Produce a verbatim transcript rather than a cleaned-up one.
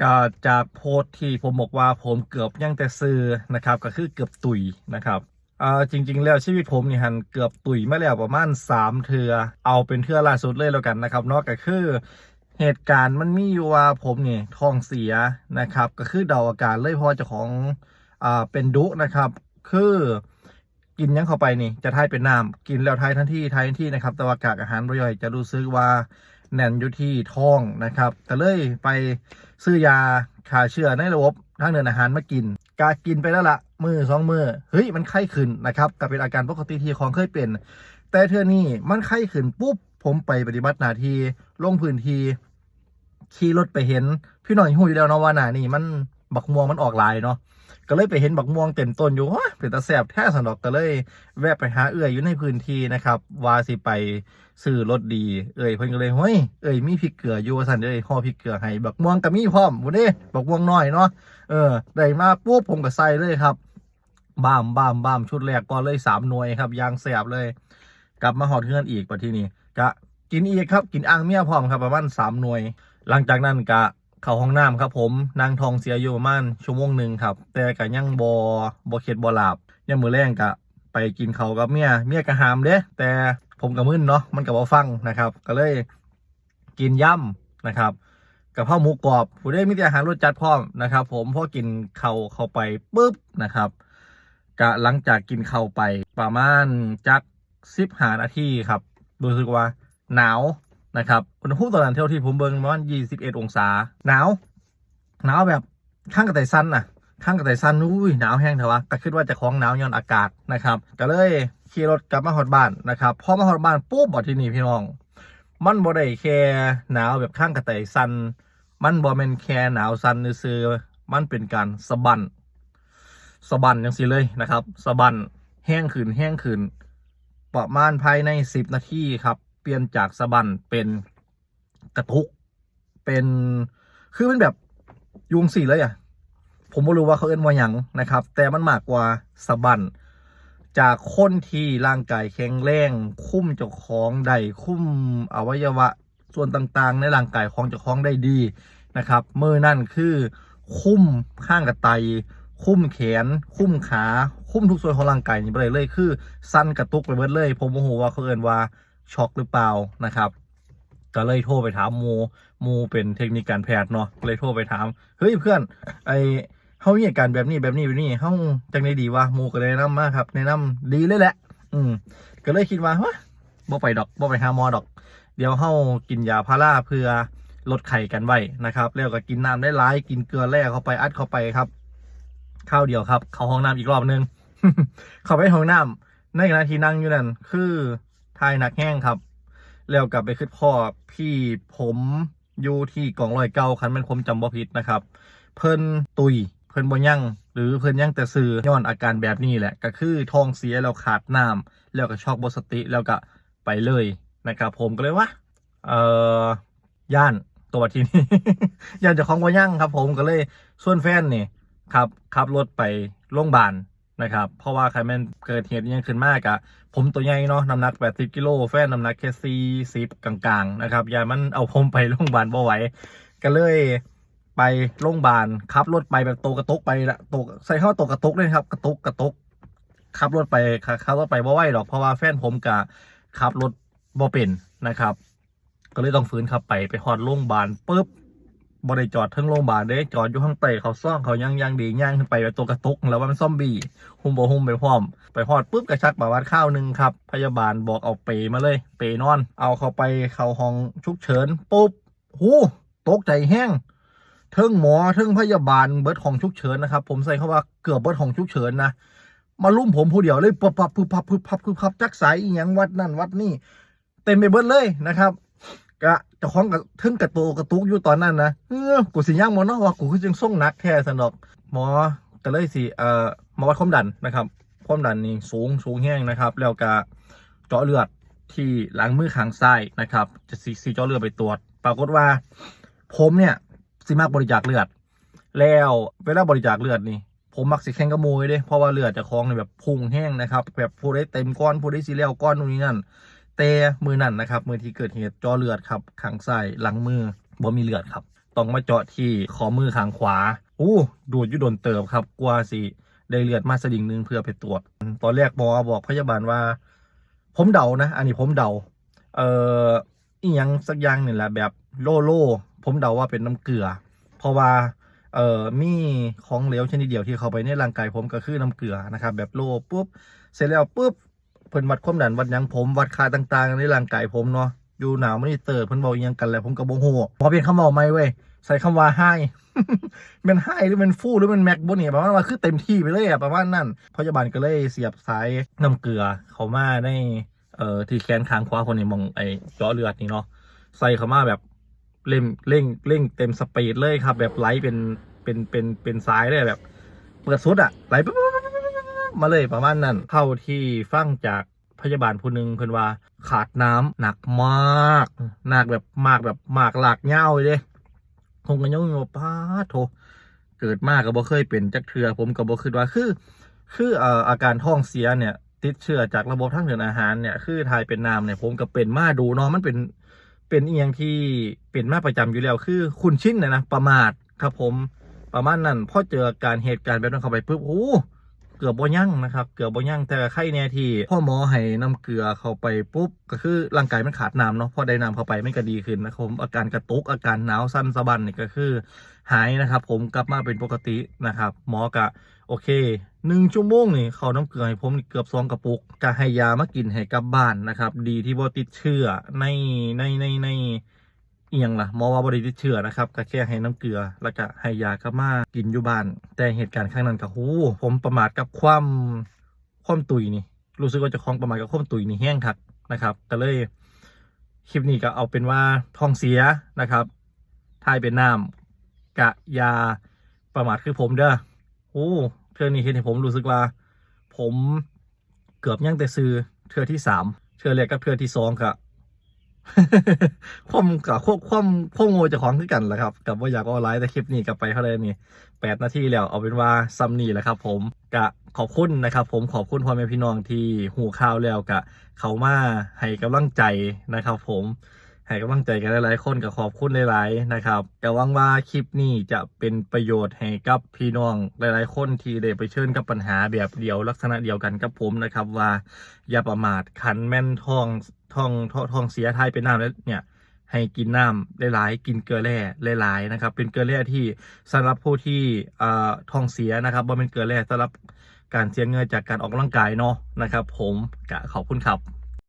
ก็จากโพสต์ที่ผมบอกว่าผมเกือบยังแต่ซื่อนะครับ ก็คือเกือบตุยนะครับ อ่า จริงๆ แล้วชีวิตผมนี่หันเกือบตุยมาแล้วประมาณสามเทื่อ เอาเป็นเทื่อล่าสุดเลยแล้วกันนะครับเนาะ ก็คือเหตุการณ์มันมีอยู่ว่าผมนี่ท้องเสียนะครับ ก็คือเดาอาการเลย เพราะว่าเจ้าของ อ่า เป็นดุนะครับ คือกินหยังเข้าไปนี่จะถ่ายเป็นน้ำ กินแล้วถ่ายทันที ถ่ายทันทีนะครับ แต่ว่ากากอาหารบ่ย่อย จะรู้สึกว่าแน่นอยู่ที่ท้องนะครับ ก็เลยไปซื้อยาฆ่าเชื้อในระบบทางเดินอาหารมากิน กะกินไปแล้วละมื้อสองมื้อ เฮ้ย มันไข้ขึ้นนะครับ ก็เป็นอาการปกติที่ของเคยเป็น แต่เทื่อนี้มันไข้ขึ้นปุ๊บ ผมไปปฏิบัติหน้าที่ลงพื้นที่ ขี่รถไปเห็น พี่น้องฮู้อยู่แล้วเนาะว่าหน้านี่มันบักม่วงมันออกหลายเนาะ ก็เลยไปเห็นบักม่วงเต็มต้นอยู่ โอ้ย เป็นตาแซ่บแท้สนอก ก็เลยแวะไปหาเอื้อยอยู่ในพื้นที่นะครับ ว่าสิไปซื้อรสดี เอื้อยเพิ่นก็เลย โอ้ย เอื้อยมีพริกเกลืออยู่ ว่าซั่น เอื้อยห่อพริกเกลือให้ บักม่วงก็มีพร้อมพุ้นเด้ บักม่วงน้อยเนาะ เออ ได้มาปุ๊บผมก็ใส่เลยครับ บ้ามบ้ามบ้าม ชุดแรกก่อนเลยสามหน่วยครับ อย่างแซ่บเลย กลับมาฮอดเฮือนอีกบัดทีนี้ กะกินอีกครับ กินอ่างเมียพร้อมครับ ประมาณสามหน่วย หลังจากนั้นกะเข้าห้องน้ำครับผม นั่งท้องเสียอยู่ประมาณชั่วโมงหนึ่งครับ แต่กะยังบ่ บ่เข็ดบ่หลาบ ยามมื้อแลงกะไปกินข้าวกับเมีย เมียกะห้ามเด้ แต่ผมกะมึนเนาะ มันกะบ่ฟังนะครับ ก็เลยกินยำนะครับ กะเพราหมูกรอบ พุ้นเด้ มีแต่อาหารรสจัดพร้อมนะครับผม พอกินข้าวเข้าไปปุ๊บนะครับ กะหลังจากกินข้าวไปประมาณจักสิบห้านาทีครับ รู้สึกว่าหนาวนะครับ อุณหภูมิตอนนั้นเท่าที่ผมเบิ่งประมาณยี่สิบเอ็ดองศา หนาว หนาวแบบคางกะไตสั่นน่ะ คางกะไตสั่น อุ้ย หนาวแฮงแท้วะ ก็คิดว่าเจ้าของหนาวย้อนอากาศนะครับ ก็เลยขี่รถกลับมาฮอดบ้านนะครับ พอมาฮอดบ้านปุ๊บ บัดทีนี้พี่น้อง มันบ่ได้แค่หนาวแบบคางกะไตสั่น มันบ่แม่นแค่หนาวสั่นซื่อๆ มันเป็นการสะบั้น สะบั้นจั่งซี้เลยนะครับ สะบั้นแฮงขึ้น แฮงขึ้น ประมาณภายในสิบนาทีครับ เปลี่ยนจากสะบั้นเป็นกระตุก เป็น คือมันแบบอยู่จั่งซี้เลยอะ ผมบ่รู้ว่าเขาเอิ้นว่าหยังนะครับ แต่มันมากกว่าสะบั้น จากคนที่ร่างกายแข็งแรง คุมเจ้าของได้ คุมอวัยวะส่วนต่างๆ ในร่างกายของเจ้าของได้ดีนะครับ มื้อนั้นคือคุมคางกะไต คุมแขน คุมขา คุมทุกส่วนของร่างกายนี่บ่ได้เลย คือสั่นกระตุกไปเบิดเลย ผมบ่ฮู้ว่าเขาเอิ้นว่า ช็อกหรือเปล่านะครับ ก็เลยโทรไปถามหมู่ หมู่เป็นเทคนิคการแพทย์เนาะ เลยโทรไปถาม เฮ้ยเพื่อน ไอ เฮามีอาการแบบนี้ แบบนี้ แบบนี้ เฮาจั่งใดดีวะ หมู่ก็แนะนำมาครับ แนะนำดีเลยแหละ อืม ก็เลยคิดว่า ฮะ บ่ไปดอก บ่ไปหาหมอดอก เดี๋ยวเฮากินยาพาราเพื่อลดไข้กันไว้นะครับ แล้วก็กินน้ำได้หลาย กินเกลือแร่เข้าไป อัดเข้าไปครับ คราวเดียวครับ เข้าห้องน้ำอีกรอบนึง เข้าไปห้องน้ำ ในขณะที่นั่งอยู่นั่น คือถ่ายหนักแฮงครับ แล้วกลับไปคิดพ้อพี่ผมอยู่ที่กองร้อยเก้า คันแม่นผมจำบ่ผิดนะครับ เพิ่นตุย เพิ่นบ่ยัง หรือเพิ่นยังแต่ซื่อ ย้อนอาการแบบนี้แหละ ก็คือท้องเสียแล้วขาดน้ำ แล้วก็ช็อกหมดสติ แล้วก็ไปเลยนะครับ ผมก็เลยว่า เอ่อ ย้าน ตัวทีนี้ ย้านเจ้าของบ่ยังครับ ผมก็เลยชวนแฟนนี่ครับ ขับรถไปโรงพยาบาลนะครับ เพราะว่าคันแม่นเกิดเหตุอิหยังขึ้นมากะ ผมตัวใหญ่เนาะ น้ำหนักแปดสิบกิโล แฟนน้ำหนักแค่สี่สิบกลางๆ นะครับ ย้านมันเอาผมไปโรงพยาบาลบ่ไหว ก็เลยไปโรงพยาบาล ขับรถไปแบบโตกระตกไปละ โต ใส่คำว่าโตกระตกเลยครับ กระตก กระตก ขับรถไป ขับ ขับรถไปบ่ไหวดอก เพราะว่าแฟนผมกะขับรถบ่เป็นนะครับ ก็เลยต้องฝืนขับไป ไปฮอดโรงพยาบาลปุ๊บ บ่ได้จอดเทิงโรงพยาบาลเด้ จอดอยู่ข้างใต้เขาซองเขายัง ยังดี ย่างขึ้นไปแบบโตกระตก แล้วว่ามันซอมบี้ หุ้มบ่หุ้มไปพร้อม ไปฮอดปุ๊บก็ซักประวัติคราวหนึ่งครับ พยาบาลบอกเอาเปมาเลย เปนอน เอาเข้าไป เข้าห้องฉุกเฉินปุ๊บ หู ตกใจแฮง เทิงหมอ เทิงพยาบาล เบิดห้องฉุกเฉินนะครับ ผมใส่คำว่าเกือบเบิดห้องฉุกเฉินนะ มาลุมผมผู้เดียวเลย ปับปับ พึบพับ พึบพับ พึบพับ จักสายอีหยัง วัดนั่นวัดนี่ เต็มไปเบิดเลยนะครับ กะเจ้าของกะเทิงกระโตกระตุกอยู่ตอนนั้นนะ เออ กูสิย่างบ่เนาะ ว่ากูคือจั่งทรงหนักแท้ ซั่นดอก หมอก็เลยสิ เอ่อ มาวัดความดันนะครับ ความดันนี่สูง สูงแฮงนะครับ แล้วกะเจาะเลือดที่หลังมือข้างซ้ายนะครับ จะสิ สิเจาะเลือดไปตรวจ ปรากฏว่า ผมเนี่ย สิมักบริจาคเลือด แล้วเวลาบริจาคเลือดนี่ ผมมักสิแข่งกับหมู่อยู่เด้ เพราะว่าเลือดเจ้าของนี่แบบพุ่งแฮงนะครับ แบบผู้ใดเต็มก่อน ผู้ใดสิแล้วก่อน นู่นนี่นั่น แต่มื้อนั้นนะครับ มื้อที่เกิดเหตุเจาะเลือดครับ ข้างซ้ายหลังมือบ่มีเลือดครับ ต้องมาเจาะที่ข้อมือข้างขวา อู้ ดูดอยู่โดนเติบครับ กว่าสิได้เลือดมาสลิงหนึ่งเพื่อไปตรวจ ตอนแรกหมอบอกพยาบาลว่า ผมเดานะ อันนี้ผมเดา เอ่อ อีหยังสักอย่างนี่แหละ แบบโลโล ผมเดาว่าเป็นน้ำเกลือ เพราะว่า เอ่อ มีของเหลวชนิดเดียวที่เข้าไปในร่างกายผมก็คือน้ำเกลือนะครับ แบบโลปุ๊บ เสร็จแล้วปุ๊บ เพิ่นวัดความดัน วัดหยังผม วัดค่าต่างๆในร่างกายผมเนาะ อยู่หน้ามอนิเตอร์ เพิ่นเว้าอีหยังกันแล้ว ผมก็บ่ฮู้ ขอเปลี่ยนคำเว้าใหม่เว้ย ใส่คำว่า high แม่น high หรือแม่น full หรือแม่น max บ่นี่ ประมาณว่าคือเต็มที่ไปเลยอะ ประมาณนั้น พยาบาลก็เลยเสียบสายน้ำเกลือเข้ามาใน เอ่อ ที่แขนข้างขวาผมนี่ หม่องไอ้เจาะเลือดนี่เนาะ ใส่เข้ามาแบบเร่ง เร่ง เร่งเต็มสปีดเลยครับ แบบไหลเป็น เป็น เป็น เป็นสายเลย แบบ เปิดสุดอะ ไหลปุ๊บมาเลย ประมาณนั้น เท่าที่ฟังจากพยาบาลผู้หนึ่ง เพิ่นว่าขาดน้ำหนักมาก หนักแบบ มากแบบ มากลากยาวเลยเด้ ผมก็ยังว่า ป๊าดโธ่ เกิดมาก็บ่เคยเป็นจักเทื่อ ผมก็บ่คิดว่า คือ คือ เอ่อ อาการท้องเสียเนี่ย ติดเชื้อจากระบบทางเดินอาหารเนี่ย คือถ่ายเป็นน้ำเนี่ย ผมก็เป็นมาดูเนาะ มันเป็น เป็นอีหยังที่เป็นมาประจำอยู่แล้ว คือคุ้นชินนะนะ ประมาทครับผม ประมาณนั้น พอเจออาการเหตุการณ์แบบนั้นเข้าไปปุ๊บ โอ้ เกือบบ่ยังนะครับ เกือบบ่ยัง แต่ไข้แน่ที่พ่อหมอให้น้ำเกลือเข้าไปปุ๊บ ก็คือร่างกายมันขาดน้ำเนาะ พอได้น้ำเข้าไปมันก็ดีขึ้นนะครับผม อาการกระตุก อาการหนาวสั่นสะบั้นนี่ก็คือหายนะครับผม กลับมาเป็นปกตินะครับ หมอก็ โอเค หนึ่งชั่วโมงนี่ เข้าน้ำเกลือให้ผมนี่เกือบสองกระปุก ก็ให้ยามากินให้กลับบ้านนะครับ ดีที่บ่ติดเชื้อใน ใน ใน ใน อีหยังล่ะ หมอว่าบ่ได้ติดเชื้อนะครับ ก็แค่ให้น้ำเกลือ แล้วก็ให้ยากลับมากินอยู่บ้าน แต่เหตุการณ์ครั้งนั้นก็ โห ผมประมาทกับความ ความตุยนี่ รู้สึกว่าเจ้าของประมาทกับความตุยนี่แฮงคักนะครับ ก็เลย คลิปนี้ก็เอาเป็นว่าท้องเสียนะครับ ถ่ายเป็นน้ำ กะอย่าประมาทคือผมเด้อ โอ้ เทื่อนี้เฮ็ดให้ผมรู้สึกว่า ผมเกือบยังแต่ซื่อ เทื่อที่สาม เทื่อแรกกับเทื่อที่สองก็ ความ ก็ความ ความ ความโง่เจ้าของคือกันล่ะครับ ก็บ่อยากเว้าหลาย แต่คลิปนี้ก็ไปเท่าใดนี่ แปดนาทีแล้ว เอาเป็นว่าส่ำนี้แหละครับผม ก็ขอบคุณนะครับผม ขอบคุณพ่อแม่พี่น้องที่ฮู้ข่าวแล้วก็เข้ามาให้กำลังใจนะครับผม ให้กำลังใจกันหลายๆคน ก็ขอบคุณหลายๆนะครับ ก็หวังว่าคลิปนี้จะเป็นประโยชน์ให้กับพี่น้องหลายๆคนที่ได้เผชิญกับปัญหาแบบเดียว ลักษณะเดียวกันกับผมนะครับ ว่าอย่าประมาท คันแม่นท้อง ท้อง ท้อง ท้องเสีย ถ่ายเป็นน้ำแล้วเนี่ย ให้กินน้ำหลายๆ กินเกลือแร่หลายๆนะครับ เป็นเกลือแร่ที่สำหรับผู้ที่ เอ่อ ท้องเสียนะครับ บ่แม่นเกลือแร่สำหรับการเสียเหงื่อจากการออกกำลังกายเนาะนะครับผม ก็ขอบคุณครับ